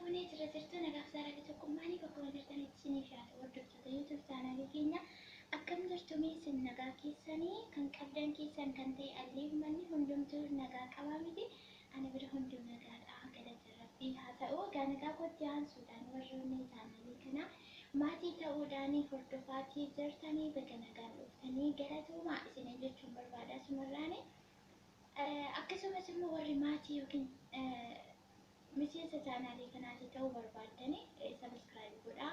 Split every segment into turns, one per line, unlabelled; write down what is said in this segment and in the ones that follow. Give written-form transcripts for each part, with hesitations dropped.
Fuunee jira jirtu nagaaf jaalala tokkummaanii bakkuma jirtanitti isiniif haa ta'u hordoftoota YouTube chaanaalii keenya akkam jirtu mee isin nagaa keessanii kan qabdan keessan kan ta'e allee manni hundumtuu nagaa qabaa miti ani bira hunduu nagaadha galata rabbii haa ta'u egaa nagaa kootti aansuudhaan warroonni chaanaalii kana maatii ta'uudhaan hordofaatii jirtanii baga nagaan dhuftanii galatoomaa isiniin jechuun barbaada asumarraani. Akkasumas immoo warri maatii yookiin miseensa chaanaalii kanaatii ta'uu barbaaddani subscribe godhaa.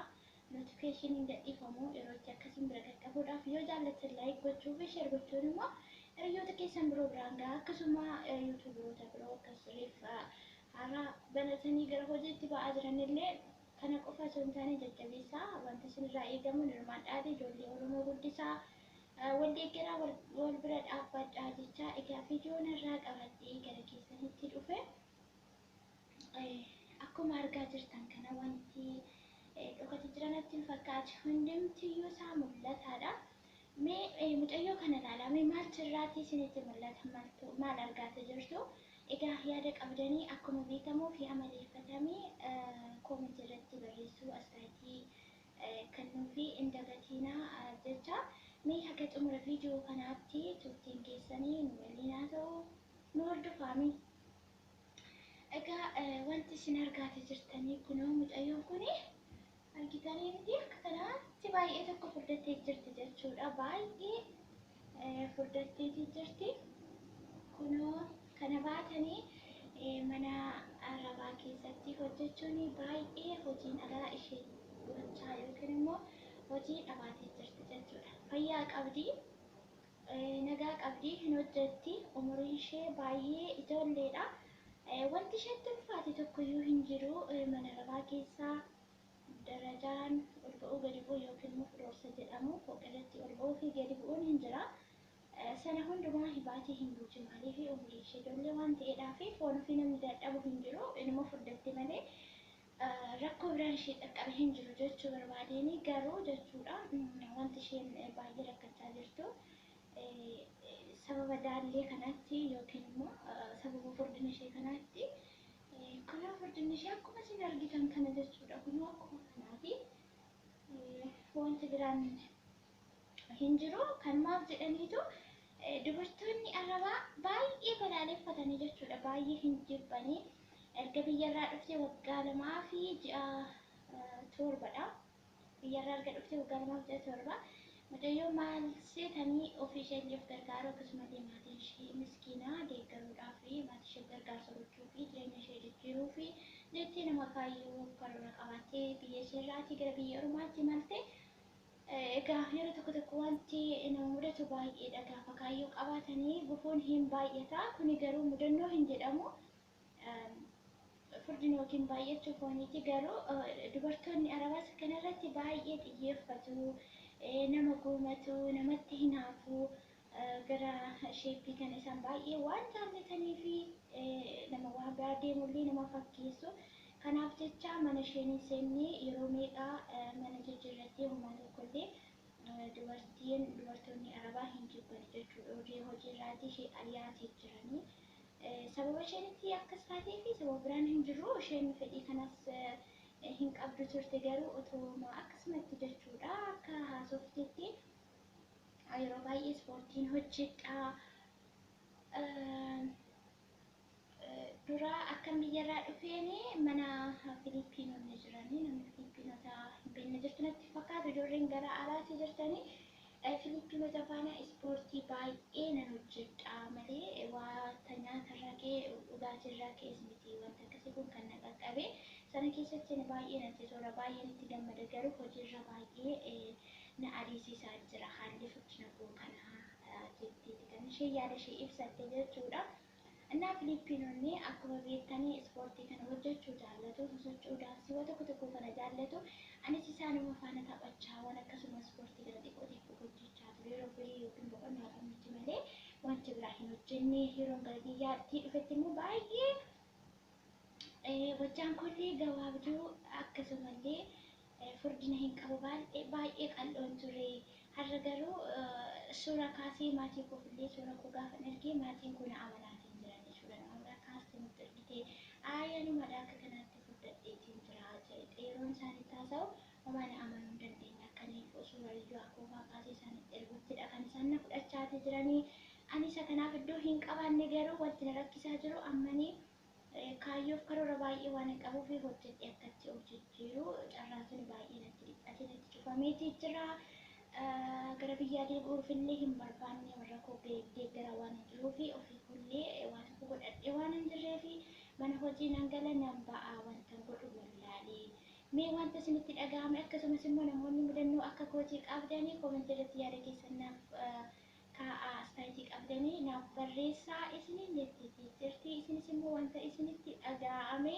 Notification gadhiifamu yeroo itti akkasiin bira qaqqabuudhaaf yoo jaallattan like gochuu fi share gochuun immoo hiriyoota keessan biroo biraan gahaa. Akkasuma YouTuberoota biroo akkas reef haaraa banatanii gara hojiitti ba'aa jiranillee kana qofa osoo hin taane jajjabeessaa wanta isinirraa eegamu hirmaadhaa ijoollee Oromoo guddisaa. Wal deeggaraa wal bira dhaabbadhaa jechaa egaa viidiyoon irraa qabadhee gara keessanitti dhufe akkuma argaa jirtan kana wanti dhokate jira natti hin fakkaatu hundumtiyyuu isaa mul'ataadha. Mee mucayyoo kana ilaalaa mee maaltu irraatii isinitti mul'ata maaltu maal argaata jirtu? Egaa yaada qabdanii akkuma beekamuu fi amaleeffatamee koomentii irratti barreessuu astaayitii kennuufi hin dagatiinaa jecha mee haga xumura viidiyoo kanaatti turtiin keessanii nu waliin haa ta'u nu hordofaami. Egaa wanti isin argaate jirtanii kunoo mucayyoon kuni argitanii miti akka kanaatti baay'ee tokko furdattee jirti jechuudha. Baay'ee furdatteetii jirti. Kunoo kana baatanii mana arabaa keessatti hojjechuun baay'ee hojiin alaa ishee gochaa yookiin immoo hojii dhabaatee jirti jechuudha. Fayyaa qabdi, nagaa qabdi, hin hojjetti, umuriin ishee baay'ee ijoolleedha. Wanti isheetti ulfaate tokkoyyuu hin jiru. Mana arabaa keessaa darajaan ol ba'uu gadi bu'uu yookiin immoo firoorsa jedhamu fooqirratti ol ba'uu fi gadi bu'uun hin jira. Sana hundumaa hibaatee hin buutu maaliif umurii ishee ijoollee waan ta'eedhaa fi foon ofii namni dadhabu hin jiru inuma furdatte malee rakkoo biraan ishee qaqqabe hin jiru jechuu barbaadeen garuu jechuudha wanti isheen baay'ee rakkachaa jirtu sababa daallee kanatti yookiin immoo sababa furdina ishee kanaatti kunoo furdinni ishee akkuma isin argitan kana jechuudha kunoo akkuma kanaati wanti biraan hin jiru kanumaaf jedhaniitu dubartoonni arabaa baay'ee balaaleffatanii jechuudha baay'ee hin jibbanii erga biyyarraa dhuftee waggaa 2 fi ji'a 7dha biyyarraa erga dhuftee waggaa 2 fi ji'a 7 mucayyoo maal seetanii ofii ishee illee of gargaaru akkasumallee maatiin ishee miskiinaa deeggaruudhaa fi maatii ishee gargaarsa gochuu fi jireenya ishee jijjiiruu fi jettee nama kaayyoo karoora qabaattee biyya ishee irraatii gara biyya ormaatti imalte. Egaa yeroo tokko tokko wanti nama mudatu baay'eedha gaafa kaayyoo qabaatanii gufuun hin baay'ata kuni garuu mudannoo hin jedhamu. Furdina yookiin baay'achuu fooniiti garuu dubartoonni arabaas kanarratti baay'ee xiyyeeffatu nama guumatu namatti hinaafu gara sheeppii kana isaan baay'ee waan jaallatanii fi nama waan biraa deemullee nama fakkeessu. Kanaaf jecha mana isheen hin seenne yeroo meeqaa mana jijjiirrattee homaa tokkollee dubartiin dubartoonni arabaa hin jibban jechuudha. Hojii hojiirraatii ishee ari'aatii jiranii. Sababa isheen itti akkas taatee fi sababa biraan hin jiru isheen fedhii kanas hin qabdu turte garuu otoo akkasumatti jechuudha akka haasoftetti yeroo baay'ee ispoortiin hojjedha. Dura akkam biyyarraa dhufeen mana Filiippiinonni jiranii namni Filiippiinota hin beekne jirtu natti fakkaatu ijoolleen gara alaatti jirtanii Filiippiinota faana ispoortii baay'ee nan hojjedha malee wanta nyaatarraa ka'e dhugaatiirraa ka'es miti wanta akkasii kun kan na qaqqabe sana keessatti baay'ee natti tola baay'ee natti gammada garuu hojiirra baay'ee na ariisisaa jira haalli furdina koo kanaa jetteeti kan ishee yaada ishee ibsatte jechuudha. Innaa Filiippiinonni akkuma beektanii ispoortii kana hojjechuu jaallatu, sosocho'uu, daansiiwwan tokko tokko kana jaallatu. Anis isaanuma faana taphachaa waan akkasuma ispoortii kana xiqqoo xiqqoo hojjechaa ture. Yeroo firii yookiin boqonnaa qabnutti malee wanti biraa hin hojjenne. Yeroon gara biyyaatti dhufetti immoo baay'ee wajjaan kollee gabaabduu akkasumallee furdina hin qabu baay'ee baay'ee qal'oon ture. Har'a garuu suura kaasee maatii koofillee suura koo gaafan ergee maatiin kun na amanaatiin jiran jechuudha. Nama biraa kaastee nutti ergitee ayyanumadha akka kanaatti furdadhe hojjedheetiin jira jedhe yeroon isaanitti haasa'u homaa na amanuu hin dandeenye. Akkaniif suuraa iyyuu akkuma kaasee isaanitti erguttidha kan isaan na fudhachaati jiranii. Ani isa kanaaf iddoo hin qabaanne, garuu wanti na rakkisaa jiru ammanii kaayyoof karoora baay'ee waan hin qabuuf hojjedhee akkatti of jijjiiru carraan sun baay'ee natti dhiphatee natti cufameeti jira. Gara biyyaa deebi'uuf illee hin barbaanne, warra koo deeggaraa waan hin jiruuf, ofii koollee waa tokko godhadhee waan hin jirreef mana hojii nan gala nan ba'a, wanta godhu wallaalee. Mee wanta isinitti dhaga'ame, akkasumas immoo namoonni mudannoo akka kootii qabdanii koomentii irratti yaada keessan naaf kaa'aa, astaayitii qabdanii naaf barreessaa isiniin jetteetii jirti. Isinis immoo wanta isinitti dhaga'ame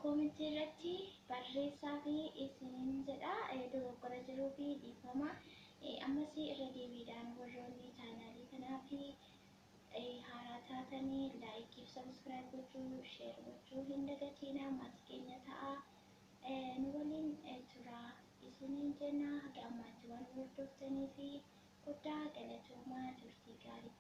koomentii irratti barreessaa fi isiniin jedha. Dogoggora jiruu fi dhiifama. Ammas irra deebiidhaan warroonni chaanaalii kanaa fi haaraa taatanii laayikii fi sabiskiraayib gochuu, sheer gochuu hin dagatinaa. Maatii keenya ta'a, nu waliin turaa isiniin jenna. Haga ammaatti waan hordoftanii fi guddaa galatoomaa, turtii gaarii.